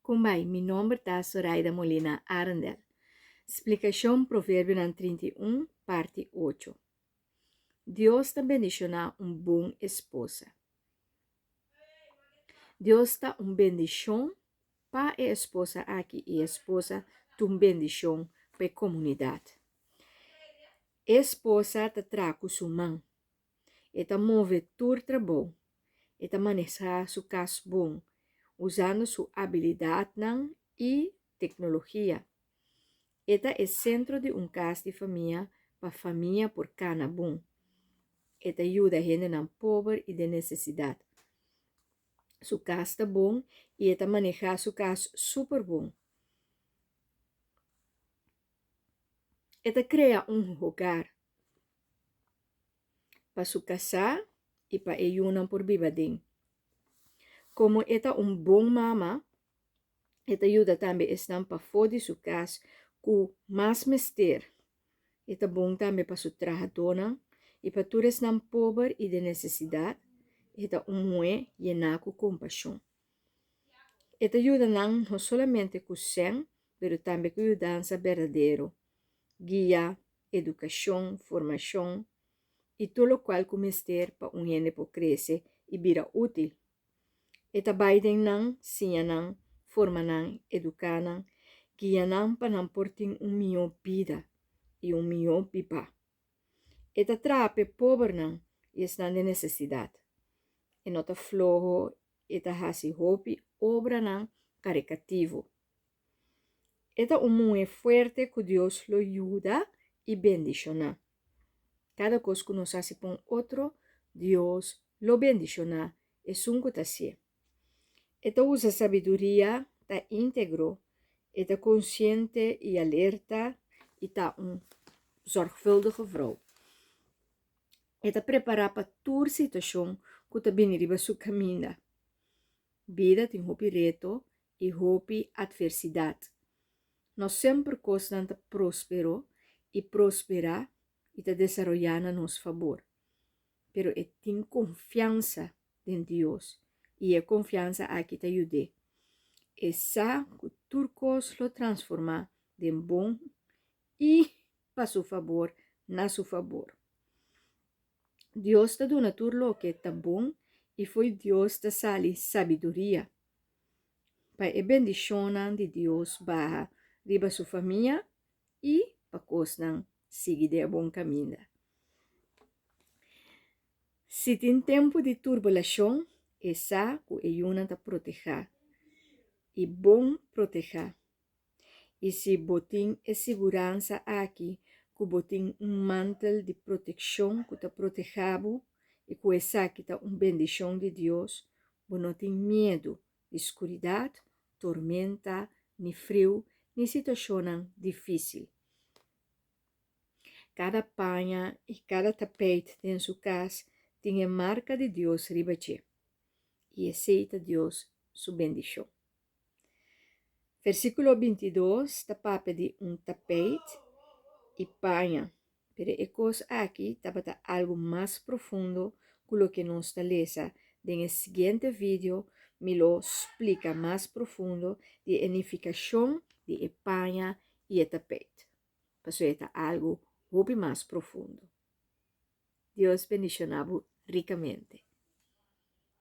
Kumbai, mi nomber ta Soraida Molina Arendel. Splikashon Proverbionan 31, parti 8. Dios ta bendishoná un bon esposa. Dios ta un bendishon pa e esposa aki i e esposa ta un bendishon pa e komunidat. E esposa ta traha ku su man. E ta move tur trabou. E ta manehá su kas bon, usando su abilidatnan i teknologia. E ta e sentro di un kas di famia pa famia por kana bon. E ta yuda hendenan pober i den nesesidat. Su kas ta bon i e ta manehá su kas super bon. E ta krea un hogar pa su kasá i pa e yunan por biba den. Komo e ta un bon mama, e ta yuda tambe esnan pafó di su kas ku mas mester. E ta bon tambe pa su trahadónan i pa tur esnan pober i den nesesidat. E ta un muhé yená ku kompashon. E ta yuda nan no solamente ku sèn, pero tambe ku yudansa berdadero, guia, edukashon, formashon i tur lokual ku mester pa un hende por krese i bira útil. E ta bai den nan, siña nan, forma nan, eduká nan, guia nan pa nan por tin un mihó bida i un mihó bibá. E ta traha p'e pobernan i esnan den nesesidat. E no ta floho, e ta hasi hopi obranan karikativo. E ta un muhé fuerte ku Dios lo yuda i bendishoná. Kada kos ku nos hasi pa un otro, Dios lo bendishoná esun ku ta hasié. E ta usa sabiduria, ta íntegro, e ta konsiente i alerta i ta un zorgvuldige vrou. E ta prepará pa tur situashon ku ta bini riba su kaminda. Bida tin hopi reto i hopi atversidat. No semper kosnan ta próspero i prosperá i ta desaroyá na nos fabor. Pero e tin konfiansa den Dios i e konfiansa aki ta yud'é. E sa ku tur kos lo transformá den bon i pa su fabor na su fabor. Dios ta duna tur loke ta bon i fo'i Dios ta sali sabiduria. Pa e bendishonnan di Dios baha riba su famia i pa kosnan sigui den e bon kaminda. Si tin tempu di turbulashon, e sa ku e yunan ta protehá i bon protehá. I si bo tin e siguransa aki ku bo tin un mantel di protekshon ku ta protehá bo i ku esaki ta un bendishon di Dios, bo no tin miedu di skuridat, tormenta, ni friu, ni situashonnan difísil. Kada paña i kada tapeit den su kas tin e marka di Dios riba dje, i esei ta Dios su bendishon. Versíkulo 22 ta papia di un tapeit i paña, pero e kos aki tabata algu mas profundo ku loke nos ta lesa. Den e siguiente video mi lo splika mas profundo di e nifikashon di e paña i e tapeit, pasobra e ta algu hopi mas profundo. Dios bendishoná bo rikamente.